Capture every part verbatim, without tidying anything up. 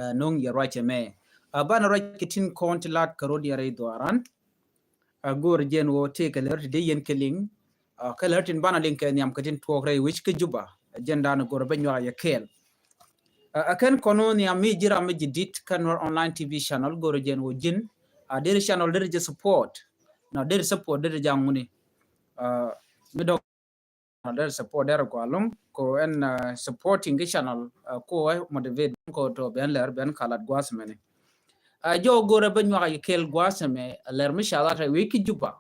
Ɛ, no̱ŋ yɛ ruac ɛmɛ. Ɛ, banɛ ruac kɛ tin kɔn ti lat kɛ rot yɛn rɛy dhuaaran. Ɛ, go̱o̱rɛ jɛn ɣöö tëëkɛ lär ti dee yɛn kɛ liŋ. Ɛ, kɛ lär tin banɛ liŋ kɛ nhiam kɛ tin tuɔɔk rɛy wec kä Juba. Ɛ, jɛn da̱a̱n go̱o̱rɛ bä nyuak yɛ kɛɛl. Ɛ, ɛ kɛn kɔn ɣöö nhiam mi ji̱ ram mi ji̱ di̱t kä Nuer Online T V channel, go̱o̱rɛ jɛn ɣöö ji̱n. Ɛ, deri channel deri jɛ support. Nɔ, deri support deri jɛ aŋuni. Ɛ, mi dɔ̱ŋ deri support deri gɔaa ɛlɔ̱ŋ kɛ ɛn, ɛ, supporting kɛ channel, ɛ, kɛ ɛ motivate kɛ tɔ ben lɛr ben kalat gua̱a̱th mɛni. Ɛ, jɔw go̱o̱rɛ bä nyuak yɛ kɛɛl gua̱a̱th mɛ, ɛ, lɛr mi ca lat rɛy wec kä Juba.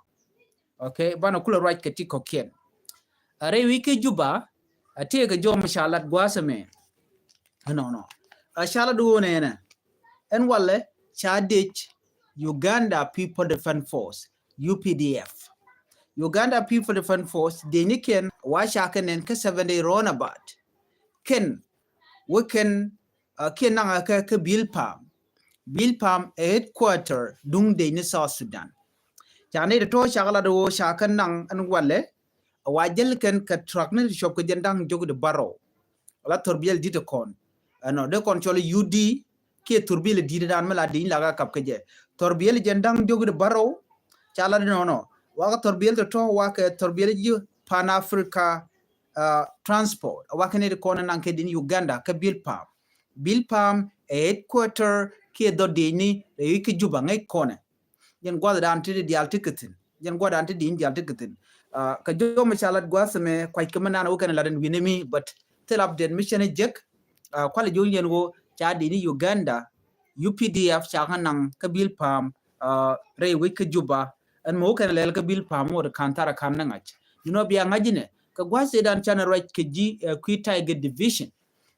Okay, banɛ kulɛ ruac kɛ ti kɔ̱kiɛn. Ɛ, rɛy wec kä Juba, ɛ, tëëkɛ jɔw mi ca lat gua̱a̱th mɛ. Ɛnɔnɔ. Ɛ, ca lat wä nɛnɛ. Ɛn walɛ ca dec Uganda People Defense Force, U P D F. Uganda People Defense Force dec ni kɛn wa ca kɛ nɛn kä seven day roundabout. Kɛn wä kɛn, ɛ, kiɛ naŋɛ kɛ kä Bilpam. Bilpam ɛ headquarter duŋ dec ni South Sudan. Ca ni tɔ̱ ca kɛ lat wä ca kɛ naŋ ɛn walɛ. Wa jäl kɛn kɛ truck ni ti cuɔp kɛ jɛn da̱ŋ diɔ̱k di bärɔw. Wala thurbiɛl di̱t kɔn. Ɛnɔ dee kɔn cɔl U D kiɛ thurbiɛl di̱t dan mi la di̱ny la ka kap kɛ jɛ. Thurbiɛl jɛn da̱ŋ diɔ̱k di bärɔw. Ca la di nɔnɔ. Wa kɛ thurbiɛl tɔ̱tɔ̱ wa kɛ thurbiɛl ji̱ Pan Africa, ɛ, Transport. Wa kɛ ni ti kɔn naŋ kɛ di̱ny Uganda kɛ Bilpam. Bilpam ɛ headquarter kiɛ dhɔ di̱ny ni rɛy wec kä Juba ŋäc kɔnɛ. Jɛn gua̱th dan ti di diaal ti kɛ thi̱n. Jɛn gua̱th dan ti di in diaal ti kɛ thi̱n. Ɛ, kɛ jɔw mi ca lat gua̱th mɛ kuac kɛ mi nan wä kɛn lat ɛn wi̱n mi, but thil update mi cɛn jek. Ɛ, kualɛ jɔw yɛn wä ca di ni Uganda, U P D F ca kɛ naŋ kä Bilpam, ɛ, rɛy wec kä Juba. Ɛn mɛ wä kɛn lɛl kä Bilpam wä di kan thar kan ni ŋa̱c. You know, bia ŋa̱c inɛ kɛ gua̱th dan canɛ ruac kɛ ji̱, ɛ, kui̱ Tiger Division.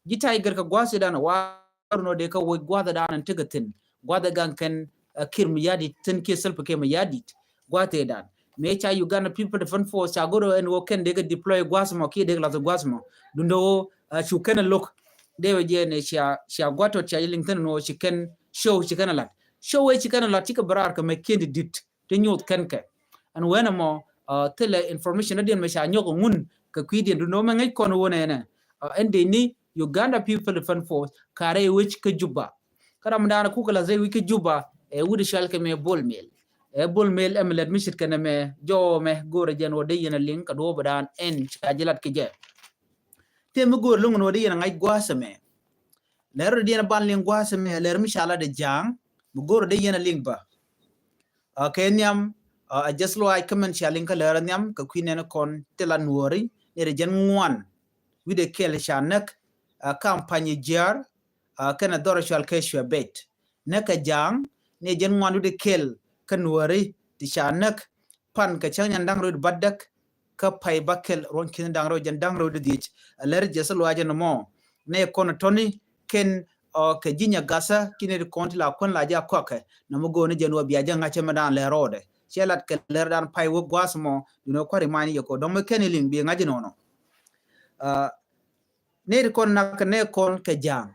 Ji̱ Tiger kɛ gua̱th dan wa nɔ dee kä woc gua̱th dan ɛn tekɛ thi̱n. Gua̱th ɛ gaŋ kɛn, ɛ, Kiir Mayardit thi̱n kiɛ Salva Kiir Mayardit. Gua̱th ɛ dan. Mëë ca Uganda People Defense Force ca go̱r ɛn wä kɛn dee kɛ deploy gua̱th mɔ kiɛ dee kɛ lath gua̱th mɔ. Duundɛ wä, ɛ, cu kɛn ɛ lo̱k. Dee wä jɛ ni cia, cia gua̱th tɔt cia jɛ liŋ thi̱n ɛn wä ci kɛn show ci kɛn ɛ lat. Show ɛ ci kɛn ɛ lat cikɛ bɛ raar kɛ mɛ kiɛn di di̱t. Ti nyuuth kɛn kɛ. Ɛn wen ɛmɔ, ɛ, thilɛ information diɛn mɛ ca nyɔk ŋun kɛ kui̱diɛn duundɛ mɛ ŋäc kɔn wun ɛnɛ. Ɛ, ɛn dee ni Uganda People Defense Force karɛ wec kä Juba. Kä ram dan kukɛ la zɛ wec kä Juba, ɛ, wut cual kɛ mɛ Bol Mel. Ɛ, Bol Mel ɛmɛ lɛt mi cit kɛn ɛmɛ jɔw mɛ go̱o̱rɛ jɛn wä dee yɛn a liŋ kɛ duɔ̱ɔ̱p dan ɛn ca jilat kɛ jɛ. Tëë mi go̱o̱r lo̱ŋ ni wä dee yɛn a ŋa̱c gua̱a̱th ɛmɛ. Lɛr rɔ diɛn a ban liŋ gua̱a̱th ɛmɛ, lɛr mi ca lat ɛ ja̱a̱ŋ, mi go̱o̱r dee yɛn a liŋ bä. Ɛ, kɛ nhiam, ɛ, a jɛth luaac kä mɛn cia liŋ kä lɛr a nhiam, kɛ kui̱ nɛn kɔn ti la nuɔɔri, ni rɛ jɛn ŋuan. Wi̱dɛ kɛl ca näk, ɛ, kampany jiaar, ɛ, kɛn a dhɔr cual kɛ cuɛ bet. Näk kɛ ja̱a̱ŋ, ni jɛn ŋuan wi̱dɛ kɛl kä nuɔɔri, ti ca näk, pan kɛ cäŋ nyan da̱ŋ rɛw di bädäk, kä pay bäkɛl ruɔ̱n ki̱n da̱ŋ rɛw jɛn da̱ŋ rɛw di dhiec. A lɛr jɛth luaac ɛn mɔ. Nɛ kɔn tɔni kɛn, ɔ, kɛ ji̱ nya gathä, kiɛ ni ti kɔn ti la kuän la jɛ a kɔakɛ. Nɔmɔ go̱o̱ni jɛn wä bia jɛ ŋa̱cä mɛ da̱a̱n lɛ rɔɔdɛ. Cɛ lat kɛ lɛr da̱a̱n pay wä gua̱a̱th mɔ, duundɛ kua̱ri mani yɛ kɔ. Dɔ̱ŋ mɛ kɛn i liŋ bi ŋa̱cä nɔnɔ. Ɛ, ni ti kɔn nak nɛ kɔn kɛ ja̱a̱ŋ.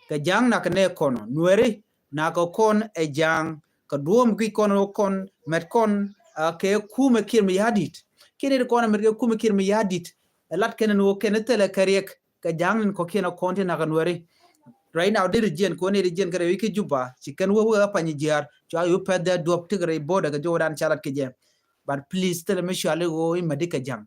Kɛ ja̱a̱ŋ nak nɛ kɔn nuɛri nak kɔn ɛ ja̱a̱ŋ kɛ duɔ̱ɔ̱m guic kɔn wä kɔn mɛt kɔn, ɛ, kɛ kumɛ Kiir Mayardit. Kiɛ ni ti kɔn mɛt kɛ kumɛ Kiir Mayardit. Ɛ lat kɛn ni wä kɛn thilɛ kɛ riɛk kɛ ja̱a̱ŋ ni kɔ̱kiɛn kɔn ti nak nuɛri. Right now deri jiɛn kɔn ni ri jiɛn kɛ rɛy wec kä Juba ci kɛn wä wä pany jiaar cua yu pɛth dɛ duɔp tik rɛy border kɛ jɔwdan ca lat kɛ jɛ. But please thilɛ mi cuali wä i mɛt kɛ ja̱a̱ŋ.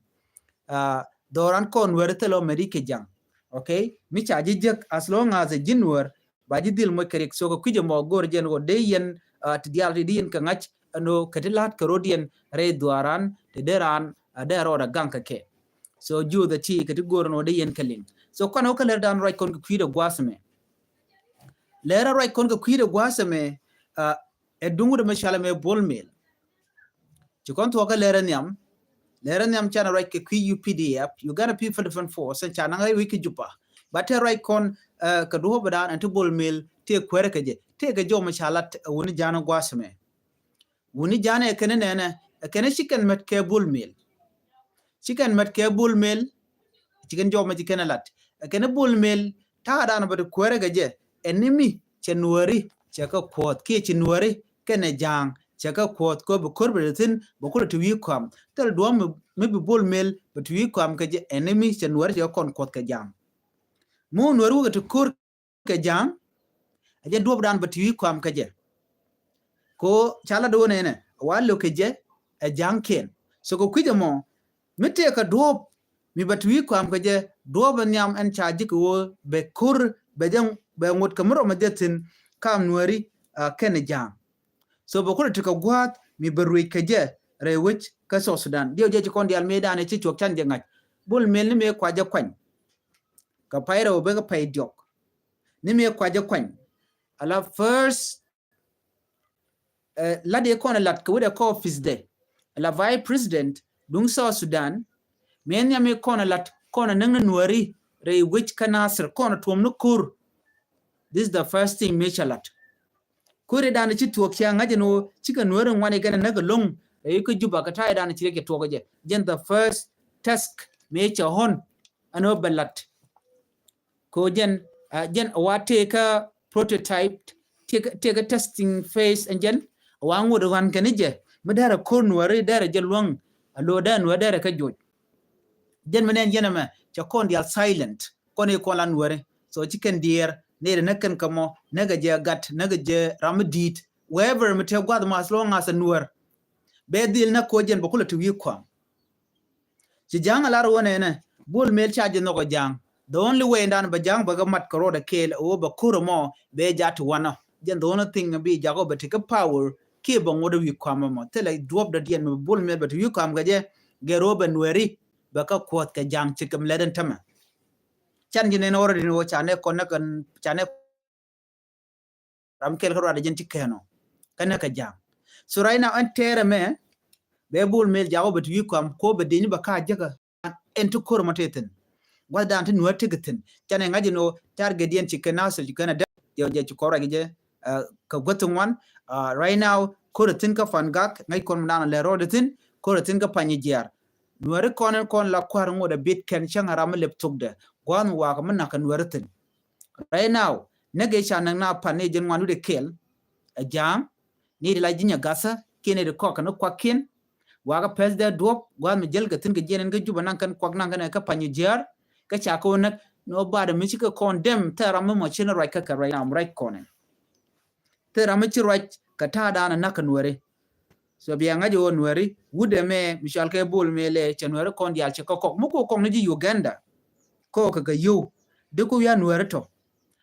Ɛ, dhɔran kɔn nuɛri thilɛ wä mɛt kɛ ja̱a̱ŋ. Okay, mi ca ji̱ jek as long as a ji̱ nuɛr ba ji̱ dhil moc kɛ riɛk. So kɛ kui̱c ɛmɔ go̱o̱r jɛn ɣöö dee yɛn, ɛ, ti diaal ti di yɛn kɛ ŋa̱c ɛn ɣöö kɛ ti la̱t kɛ ro̱d yɛn rɛy dhuaaran ti dee raan, ɛ, dee rɔɔd ɛ gaŋ kɛ kɛ. So juuth ɛ ti kɛ ti go̱o̱r ɛn ɣöö dee yɛn kɛ liŋ. So kɔn ɣöö kɛ lɛr dan ruac kɔn kɛ kui̱dɛ gua̱a̱th ɛmɛ. Lɛr ruac kɔn kɛ kui̱dɛ gua̱a̱th ɛmɛ, ɛ, ɛ duŋ wut ɛmɛ cualɛ mɛ Bol Mel. Ci kɔn thuɔ̱k kä lɛr ɛ nhiam, lɛr ɛ nhiam canɛ ruac kɛ kui̱ U P D F, Uganda People Defense Force, ɛn ca naŋ rɛy wec kä Juba. Ba tɛ ruac kɔn, ɛ, kɛ duɔ̱ɔ̱p dan ɛn ti Bol Mel tëë kuɛrɛ kɛ jɛ, tëë kɛ jɔw mɛ ca lat, ɛ, wuni ja̱a̱n ɛ gua̱a̱th ɛmɛ. Wuni ja̱a̱n ɛ kɛn nɛnɛ, ɛ kɛn ci kɛn mɛt kɛ Bol Mel. Ci kɛn mɛt kɛ Bol Mel, ci kɛn jɔw mɛ ci kɛn ɛ lat. Ɛ kɛn Bol Mel, ta̱a̱ dan bä ti kuɛrɛ kɛ jɛ, ɛ ni mi cɛ nuɛri, cɛ kɛ kuɔth, kiɛ ci nuɛri, kɛnɛ ja̱a̱ŋ, cɛ kɛ kuɔth, kɛ bi ko̱r bɛ ti thi̱n, bɛ kulɛ ti wi̱i̱ kɔam. Thil duɔ̱ɔ̱m mi, mi bi Bol Mel, bɛ ti wi̱i̱ kɔam kɛ jɛ, ɛ ni mi cɛ nuɛri cɛ kɔn kuɔth kɛ ja̱a̱ŋ. Mi wä nuɛri wä kɛ ti ko̱r kɛ ja̱a̱ŋ, jɛ duɔ̱ɔ̱pdan bɛ ti wi̱i̱ kɔam kɛ jɛ. Ko ca lat wä nɛnɛ wa lo̱k kɛ jɛ ɛ ja̱ŋkiɛn. So kɛ kui̱c ɛmɔ mi tëëkɛ duɔ̱ɔ̱p mi bɛ ti wi̱i̱ kɔam kɛ jɛ, duɔ̱ɔ̱p ɛ nhiam ɛn ca ji̱ kɛ wä bɛ ko̱r bɛ jɛ bɛ ŋot kɛ mi rɔm ɛ jɛ thi̱n kam Nuääri kɛn ɛ ja̱a̱ŋ. So bɛ kulɛ ti kɛ gua̱a̱th mi bɛ ruëc kɛ jɛ rɛy wec kä South Sudan. Diɛw jɛ ci kɔn diaal mëëdan ɛ ci cuɔk can jɛ ŋa̱c. Bol Mel ni mëë kua jɛ kuany kɛ pay rɛw bɛ kɛ pay diɔk. Ni mëë kua jɛ kuany ala first lat i̱ kɔn ɛ lat kɛ wut ɛ kɔ office dɛ ala vice president duŋ South Sudan. Mëë nhiam i̱ kɔn ɛ lat kɔn ɛ näk ni Nuääri rɛy wec kä Nasir kɔn ɛ tuɔm ni ko̱r. This is the first thing mëë cɛ lat. Ko̱ri dan ci tuɔɔk cia ŋa̱c ɛn ɣöö cikɛ Nuääri ŋuan ikɛn ɛ näk ɛlɔ̱ŋ rɛy kä Juba kɛ ta̱a̱ i̱ dan ci rɛc kɛ tuɔɔk ɛ jɛ. Jɛn the first task mëë cɛ ɣɔn ɛn ɣöö bɛ lat. Ko jɛn jɛn wa tëëkä prototype tëëkä testing phase ɛn jɛn wa ŋot ɣɔn kɛn i̱ jɛ mi dɛrɛ ko̱r Nuääri dɛrɛ jɛ luäŋ. A lo̱ dɛrɛ Nuääri dɛrɛ kä joc. Jɛn mi nɛn jɛn ɛmɛ cɛ kɔn diaal silent kɔn i̱ kɔn la Nuääri. So ci kɛn diɛɛr nɛy dɛ näk kɛn kä mɔ näk ɛ jɛ gat näk ɛ jɛ ram mi di̱i̱t wherever mi tëë gua̱th ma as long as a Nuäär. Bɛ dhil näk ko jɛn bɛ kulɛ ti wi̱i̱ kɔam. Ci ja̱a̱ŋ a lar wä nɛnɛ Bol Mel ca jɛ nhɔk ɛ ja̱a̱ŋ. The only way dan bɛ ja̱a̱ŋ bɛ kɛ mat kɛ ruɔdɛ kɛɛl ɛ wä bɛ ko̱r ɛmɔ bɛ ja̱ ti wanɔ. Jɛn the only thing bi ja̱a̱ŋ bɛ ti kä power kiɛ bɛ ŋot ɛ wi̱i̱ kɔam ɛmɔ thilɛ duɔ̱ɔ̱p dɔ̱diɛn mi Bol Mel bɛ ti wi̱i̱ kɔam kɛ jɛ. Gɛr wä bɛ Nuääri bɛ kä kuɔth kɛ ja̱a̱ŋ ci kɛ mi lɛt ɛn tämɛ. Can ji̱ nɛn ɣɔr ɛ din wä ca nɛ kɔn nɛ kɛn ca nɛ ram kɛl kä ruadɛ jɛn ci kɛn ɔ kɛn nɛ kɛ ja̱a̱ŋ. So right now ɛn tɛɛrɛ mɛ bɛ Bol Mel ja̱a̱ŋ wä bɛ ti wi̱i̱ kɔam ko bɛ deni bɛ ka jäkä. Ɛn ti ko̱r mɔ ti thi̱n gua̱thdan ti Nuäär ti kɛ thi̱n. Canɛ ŋa̱c ɛn ɣöö target diɛn ci kɛ Nasir ci kɛn a däk jɛ jɛ ci kɔrɛ jɛ kɛ guäth ti ŋuan. Right now ko̱r ɛ thi̱n kä Pangak ŋäc kɔn mi dan lɛ rɔɔd ɛ thi̱n ko̱r ɛ thi̱n kä Panyijiar. Nuääri kɔn ɛn kɔn la kua̱r ŋot ɛ bit kɛn cäŋ a ram mi lep thokdɛ gua̱a̱th mi wakä mi nakä Nuääri thi̱n. Right now näk ëë ca näk na pan ni jɛn ŋuan wi̱cdɛ kɛl ɛ ja̱a̱ŋ. Ni di la ji̱ Nyagathä kiɛn ni di kɔk kɛn kuak kiɛn. Wakä pɛth dee duɔ̱p gua̱a̱th mi jäl kɛ thi̱n kɛ jiɛn ɛn kä Juba naŋ kɛn kuak naŋ kɛn ɛ kä Panyijiar. Kä ca kɛ wä näk ni wä baat mi ci kɛ kɔn dɛm thɛɛ ram mi mɔ ci ni ruac kä kɛ ruac ram ruac kɔn ɛn. Thil ram mi ci ruac kɛ ta̱a̱ da̱a̱n ɛ na̱k kɛ Nuääri. So bia ŋa̱c ɛ ɣöö Nuääri wut ɛmɛ mi cɔal kɛ Bol Mel ɛ cɛ Nuääri kɔn diaal cɛ kɛ kɔk mi ku kɔk ni ji̱ Uganda. Kɔk kɛ kɛ yio̱w di ku wi̱i̱ a Nuääri tɔ.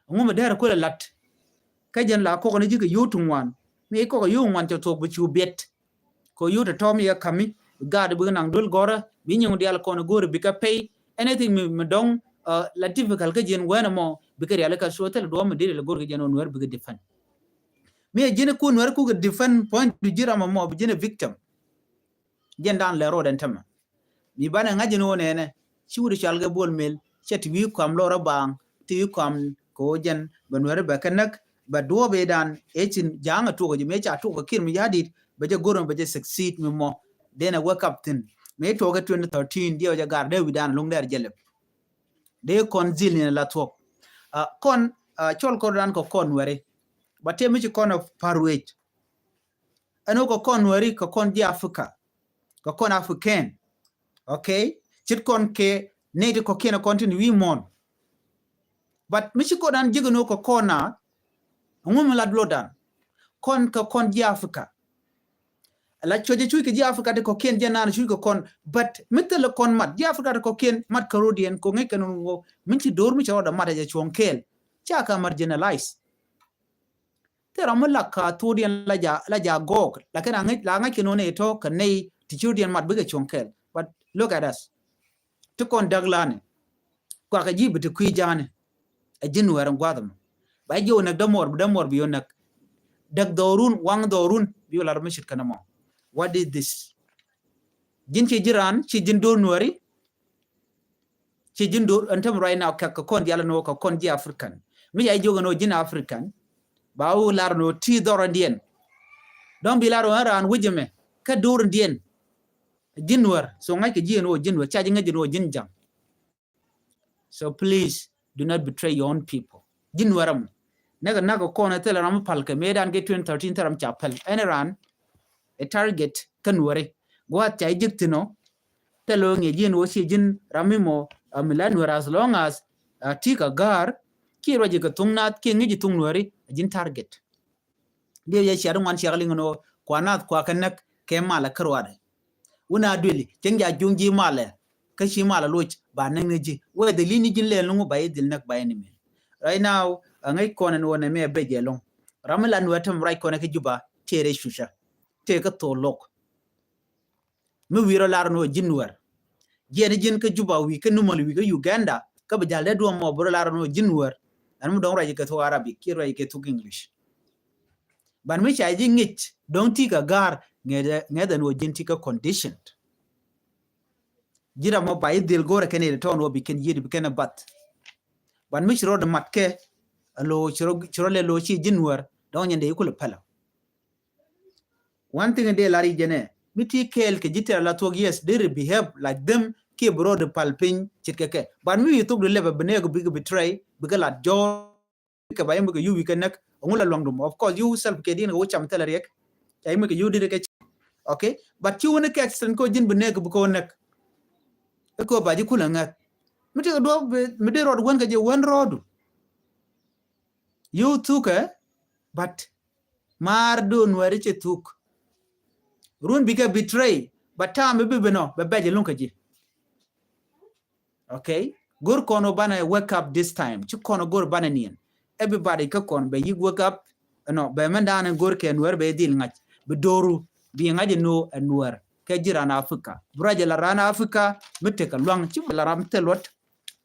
Ɛŋu mi dɛr ɛ kulɛ la̱t kä jɛn la kɔk ni ji̱ kɛ yio̱w ti ŋuan mi kɔk kɛ yio̱w ŋuan cɛ thuɔ̱k bi cu biɛt. Kɛ yio̱w tɔ̱tɔ̱ mi yɛ ka̱mi bi gaat bi naŋ duel gɔ̱rä bi nyiŋ diaal kɔn go̱o̱ri bi kɛ pay. Anything mi dɔ̱ŋ la difficult kä jiɛn wɛn ɛmɔ bikɛ rialikä. So thilɛ duɔ̱ɔ̱p mi dee rialikä go̱o̱ri kä jiɛn ɔ Nuäär bikɛ defend. Mi ɛ ji̱n ku Nuäär kukɛ defend point du ji̱ ram ɛmɔ bi ji̱n ɛ victim. Jiɛn dan lɛ road ɛn tämɛ. Mi banɛ ŋa̱c ji̱n wä nɛnɛ ci wut cɔal kɛ Bol Mel cɛ ti wi̱i̱ kɔam lɔrä baaŋ ti wi̱i̱ kɔam kɛ wä jɛn bɛ Nuäär bɛ kɛ näk. Bɛ duɔ̱ɔ̱p ëë dan ëë cin ja̱a̱ŋ ɛ tuɔk ɛ ji̱ mëë ca tuɔk ɛ Kiir mi ya̱di̱t bɛ jɛ go̱r mi bɛ jɛ succeed mi mɔ. Then a wake up thin mi tuɔk ɛ twenty thirteen diɛ wä jɛ gar dee wi̱dan luŋ dɛr jɛ lep. Dee kɔn dhil ni la thuɔk kɔn cɔl kɔr dan kɛ kɔn Nuääri. Ba tëë mi ci kɔn ɛ par wec. Ɛn wä kɛ kɔn Nuääri kɛ kɔn ji̱ Africa kɛ kɔn African. Okay. Cit kɔn kɛ nɛy ti kɔ̱kiɛn ɛ kɔn tin wi̱i̱ muɔ̱ɔ̱n. But mi ci kɔn dan ji̱k ɛn wä kɛ kɔn na ŋu mi la duɔ̱ɔ̱pdan kɔn kɛ kɔn ji̱ Africa. La cuɔ̱cɛ cuc kɛ ji̱ Africa ti kɔ̱kiɛn jɛ naan cuc kɛ kɔn. But mi thilɛ kɔn mat ji̱ Africa ti kɔ̱kiɛn mat kɛ ro̱diɛn kɛ ŋäc kɛn wä mi ci do̱r mi cɛ rɔɔdɛ mat ɛ jɛ cuɔ̱ŋ kɛɛl. Ca ka mat generalize. Thil ram mi lak ka thurdiɛn la ja la ja gɔɔk lakin a ŋäc la ŋäc kɛ nɔnɛ tɔ kɛ nɛy ti ci rɔɔdiɛn mat bikɛ cuɔ̱ŋ kɛɛl. But look at us. Ti kɔn däk lani kuakɛ ji̱ bi ti kui̱ ja̱a̱ni. Ɛ ji̱n Nuäär in gua̱a̱th ɛmɔ ba ji̱ wä näk dämuɔr bi dämuɔr bi wä näk. Däk dhɔrun waŋ dhɔrun bi wä lar mi cit kɛn ɛmɔ. What is this? Ji̱n ci ji̱ raan ci ji̱n do̱r Nuääri. Ci ji̱n do̱r ɛn tämɛ right now kɛ kɛ kɔn dial ɛn wä kɛ kɔn ji̱ African. Mi ca ji̱ jiök ɛn wä ji̱n African ba wä lar ɛn wä ti dhɔr ɛn diɛn. Dɔ̱ŋ bi lar wä ɛn raan wi̱c ɛmɛ kɛ do̱r ɛn diɛn. Ji̱n Nuäär so ŋa̱c kɛ ji̱ ɛn wä ji̱n Nuäär ca ji̱ ŋäc ɛn wä ji̱n ja̱ŋ. So please do not betray your own people. Ji̱n Nuäär ɛmɔ. Näk ɛ näk ɛ kɔn ɛ thilɛ ram mi pal kɛ mëë dan kɛ twenty thirteen thilɛ ram ca pal. Ɛn raan ɛ target kä Nuääri. Gua̱a̱th ca ji̱ ji̱k thi̱n ɔ. Thilɛ ɣöö ŋi̱eec ji̱n ɣöö ci ji̱n ram mi mɔ a mi la Nuäär as long as a ti kɛ ga̱a̱r. Kiɛ ruac ji̱ kɛ thuŋ naath kiɛ ŋi̱c ji̱ thuŋ Nuääri. Ji̱n target. Diɛ yɛ ciat ŋuan ciak liŋ ni wä kua nath kua kɛ näk kɛ malɛ kä ruadɛ. Wun a dueli cieŋ ja juŋ ji̱ malɛ kä ci malɛ loc ba näk ni ji̱ wɛ dhil i̱ ni ji̱n lɛl ni ŋu ba i̱ dhil näk ba i̱ ni mil. Right now a ŋäc kɔn ni wä nɛ mi a bɛc ɛlɔŋ. Ram mi la nuɛ tem right kɔn kä Juba tëë rɛ cucä tëë kä thol lo̱k. Mi wi̱i̱ rɔ lar ni wä ji̱n nuɛr jiɛn ji̱n kä Juba wi̱i̱ kä numäl wi̱i̱ kä Uganda kä bi jal dee duɔ̱ɔ̱m mɔ bi rɔ lar ni wä ji̱n nuɛr. Ɛn mi dɔ̱ŋ ruac kɛ thuk Arabic kiɛ ruac kɛ thuk English. Ban mi ca ji̱ ŋic dɔ̱ŋ ti kɛ ga̱r ŋɛth ɛn wä ji̱n ti kɛ conditioned. Ji̱ ram mɔ ba ji̱ dhil go̱rɛ kɛn i̱ tɔn wä bi kɛn yiëëd bi kɛn ɛ bath. Ban mi ci rɔ di mat kɛ alo ci rɔ lɛ lo ci ji̱n nuɛr dɔ̱ŋ nyɛn dee i̱ kulɛ pɛlɛ. One thing in dee lar i̱ jɛnɛ mi ti kɛɛl kɛ ji̱ tɛr la thuɔk yes dee ri behave like them kiɛ bi rɔ di pal piny ce̱tkɛ kɛ. Ban mi wi̱i̱ thuk di lɛpɛ bi nɛɛk bikɛ betray bikɛ lat jɔɔr kɛ ba yɛn bikɛ yuwi kɛ näk. Ŋu la luaŋdum of course you self kɛ din kɛ wä cam thilɛ riɛk. Ca yɛn bikɛ yuwi dit kɛ. Okay, but ci wun kɛ accident kɛ wä ji̱n bi nɛɛk bikɛ wä näk. Kɛ wä ba ji̱ kulɛ ŋäth mi ti kɛ duɔp mi dee rɔɔd wän kɛ jɛ wän rɔɔdu. Yio̱w thukɛ but maar do̱n wɛri cɛ thuk. Run bikɛ betray but tam bi bi nɔ bɛ bɛc luŋ kɛ ji̱. Okay, go̱r kɔn wä banɛ wake up this time ci kɔn wä go̱r banɛ niɛn. Everybody kä kɔn bɛ yik wake up. Ɛnɔ bɛ mɛn daanɛ go̱r kɛ nuɛr bɛ dhil ŋa̱c bi do̱ru bi ŋa̱c ɛn nuɔr ɛn nuɛr kɛ ji̱ ran Africa bi ruac ɛ la ran Africa. Mi tekɛ luaŋ ci bɛ la ram thil luɔt.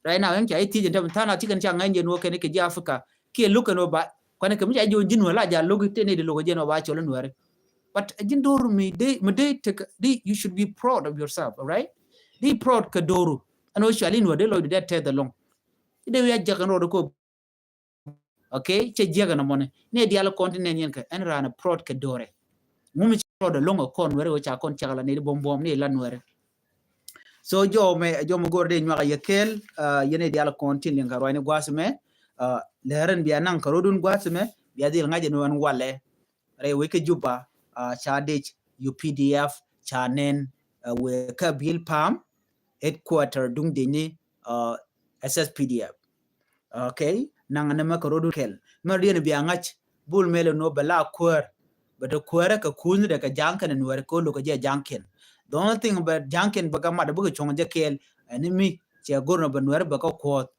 Right now ɛn ca i̱ thiec ɛn tɛm tha̱a̱ŋ a cikɛn ca ŋa̱ny jɛ nuɔr kɛn kɛ ji̱ Africa kiɛ lo̱k kɛn wä ba kuanɛ kɛ mi ca ji̱ wä ji̱ nuɛr la ja lo̱k i̱ teni di lo̱k jɛ nuɔr ba cɔl nuɛr. But ji̱n do̱ru mi dee mi dee tekɛ di you should be proud of yourself, all right? Di proud kɛ do̱ru. Ɛn wä cual in wä dee lɔcdu dee tɛth ɛlɔŋ. Ci dee wi̱i̱ a jiäk ɛn rɔɔdu kɔ. Okay, cɛ jiäk ɛn ɛmɔni ni ɛ dial kɔn ti nɛn yɛn kɛ ɛn raan ɛ prɔt kɛ do̱rɛ. Ŋumi ci prɔt ɛlɔŋ ɛ kɔn nuɛri wä ca kɔn cakla ni di buɔm buɔm ni la nuɛri. So jɔmɛ jɔmɛ go̱r dee nyuak ɛ yɛ kɛɛl. Yɛn ɛ dial kɔn tin liŋ kɛ ruacni gua̱a̱th mɛ. Lɛrɛn bia naŋ kɛ rɔdun gua̱a̱th mɛ bia dhil ŋa̱c ɛn wɛn walɛ. Rɛy wec kä Juba ca dec U P D F ca nɛn wek kä Bilpam headquarter duŋ dec ni S S P D F. Okay, naŋ ni mɛ kɛ rodu kɛl mɛ riɛn bia ŋa̱c bul mɛl ni wä bɛ la kuäär. Bɛ te kuäärä kɛ kuuth ni dɛ kɛ ja̱ŋ kɛn ni wɛr kɛ wä lo̱k kɛ jɛ ja̱ŋ kɛn. The only thing bɛ ja̱ŋ kɛn bɛ kɛ mat bä kɛ cuɔ̱ŋ jɛ kɛɛl ɛn ni mi cɛ go̱r nɔ bɛ nuɛr bɛ kɛ kuɔth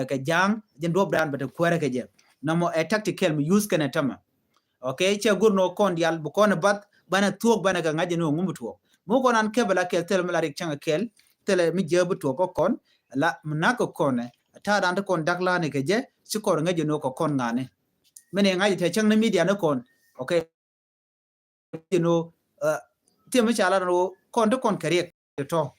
kɛ ja̱ŋ jɛ duɔp dan bɛ te kuäärä kɛ jɛ. Nɔmɔ ɛ tactical mi use kɛn ɛ tämɛ. Okay, cɛ go̱r nɔ kɔn dial bi kɔn ɛ bath banɛ thuɔk banɛ kɛ ŋa̱c jɛ ni wä ŋum bi tuɔk mi wä kɔn an kɛpɛ la kɛl thilɛ mi la rik cäŋ kɛl. Thilɛ mi jiɛ bi tuɔk kɛ kɔn la mi nak kɛ kɔn ɛ ta̱a̱ dan ti kɔn dak lani kɛ jɛ ci kɔn ŋa̱c jɛ ni wä kɛ kɔn ŋani. Mi ni ŋa̱c jɛ tɛ cäŋ ni media ni kɔn. Okay, you know, tiɛ mi ca la ni wä kɔn ti kɔn kɛ riɛk tɔ.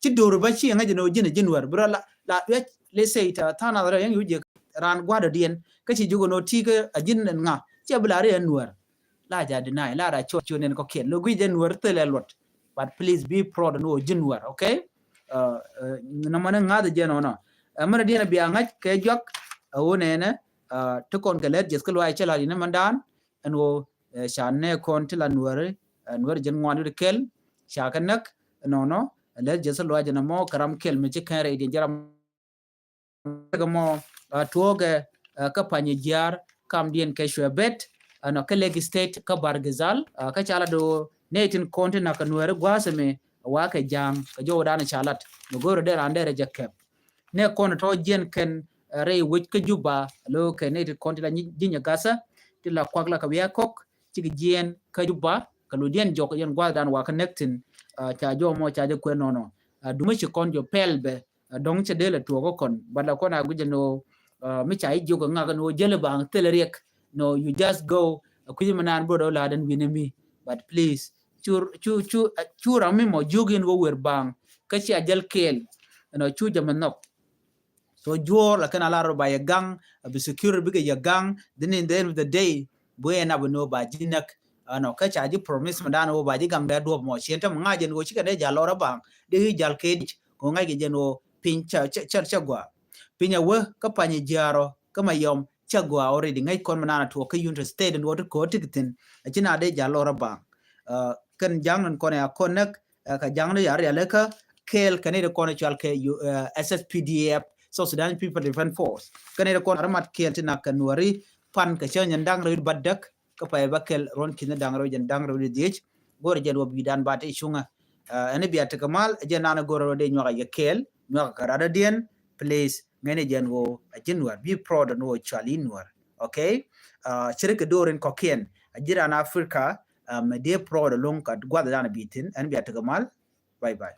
Ci do̱r ba ci ŋa̱c jɛ ni wä ji̱n ji̱n wär bi rɔ la la wec. Let's say ta tha̱a̱n a rɛ yɛn yu jɛ raan gua̱dɔ diɛn kä ci jukɛ ni wä ti kä a ji̱n ŋa ci a bi la ri a nuär. La ja deny la ra cuɔt cuɔt nɛn kɔkiɛn lo guic jɛ nuär thilɛ luɔt. But please be proud ni wä ji̱n wär, okay? Nɔmɔ ni ŋa̱th jɛ nɔnɔ. Mɛn diɛn bia ŋa̱c kɛ juak a wä nɛnɛ ti kɔn kɛ lɛt jeth kä luay cɛ la yini mɛn dan. Ɛn wä ca nɛ kɔn ti la nuäri nuäri jɛn ŋuan wä di kɛl ca kɛ näk. Nɔnɔ lɛt jeth kä luay jɛ nɔmɔ kɛ ram kɛl mi ci kɛn rɛy diɛn jɛ ram kɛ mɔ tuɔɔkɛ kä Panyɛ Jiaar kamdiɛn kɛ cuɛ bet. Ɛnɔ kä Lake State kä Bargazal kä ca la do nɛy tin kɔn ti nak kɛ nuɛɛri gua̱a̱th ɛmɛ. Wa kɛ ja̱a̱ŋ kɛ jɔwdan ca lat mi go̱o̱rɛ dee raan dee rɛ jɛ kɛp. Nɛ kɔn tɔ jiɛn kɛn rɛy wec kä Juba lo kɛ nɛy tin kɔn ti la ji̱ nyɛ gathä ti la kuak la kɛ wiaa kɔk. Cikɛ jiɛn kä Juba kɛ lo diɛn jɔk yɛn gua̱a̱thdan wa kä näk thi̱n. Ca jɔw mɔ ca jɛ kuɛn nɔnɔ. Dumä ci kɔn jɔ pɛl bɛ dɔ̱ŋ cɛ dee lɛ tuɔɔk kä kɔn. But la kɔn a guic ɛn ɣöö mi ca i̱ jiök ɛ ŋak ɛn ɣöö jäl ɛ baŋ thilɛ riɛk. No, you just go. Ɛ kui̱c mi naan bot ɔ la̱t ɛn wi̱n ɛmi. But please cu cu cu cu ram mi mɔ jiök in wä wer baŋ kä cia jäl kɛɛl. Ɛn ɔ cu jɛ mi nhɔk. So juɔ̱ɔ̱r la kɛn a lar rɔ ba yɛ gaŋ a bi security bikɛ yɛ gaŋ. Then in the end of the day bu ɛn a bi ni wä ba ji̱ näk. Ɛnɔ kä ca ji̱ promise mi dan wä ba ji̱ gaŋ dee duɔp mɔ cien te mi ŋa̱c jɛn wä cikɛ dee jal lɔr a baŋ dee ji̱ jal kɛ dic kɛ wä ŋa̱c kɛ jɛn wä piny ca ca ca gua. Piny a wä kä Panyɛ Jiaar ɔ kä Mayɔm ca gua already ŋäc kɔn mi naan a tuɔk kä Unity State in wä ti kɔɔ tik thi̱n. A ci na dee jal lɔr a baŋ kɛn ja̱ŋ in kɔn a kɔn näk. Kä ja̱ŋ ni yar yalɛ kä kɛɛl kɛn ni di kɔn cual kɛ S S P D F, South Sudan People Defense Force. Kɛn ni di kɔn a mat kɛɛl ti nak kɛ nuɔri pan kɛ cä nyɛn da̱ŋ rɛw bädäk kä pay bäkɛl ruɔ̱n ki̱n da̱ŋ rɛw jɛn da̱ŋ rɛw dhiec. Go̱rɛ jɛn wä bi̱i̱dan ba ti cuŋä. Ɛn bia tekɛ mal jɛn nan go̱rɛ rɔ dee nyuak a yɛ kɛɛl nyuak kɛ rat a diɛn. Please ŋäni jɛn wä a ji̱n wär bi proud ni wä cual in wär. Okay. Ciri kɛ doorin kɔkiɛn a ji̱n ran Africa. Mɛ dee proud loŋ ka guath dan a bi̱i̱ thin ɛn bia tekɛ mal. Bye bye.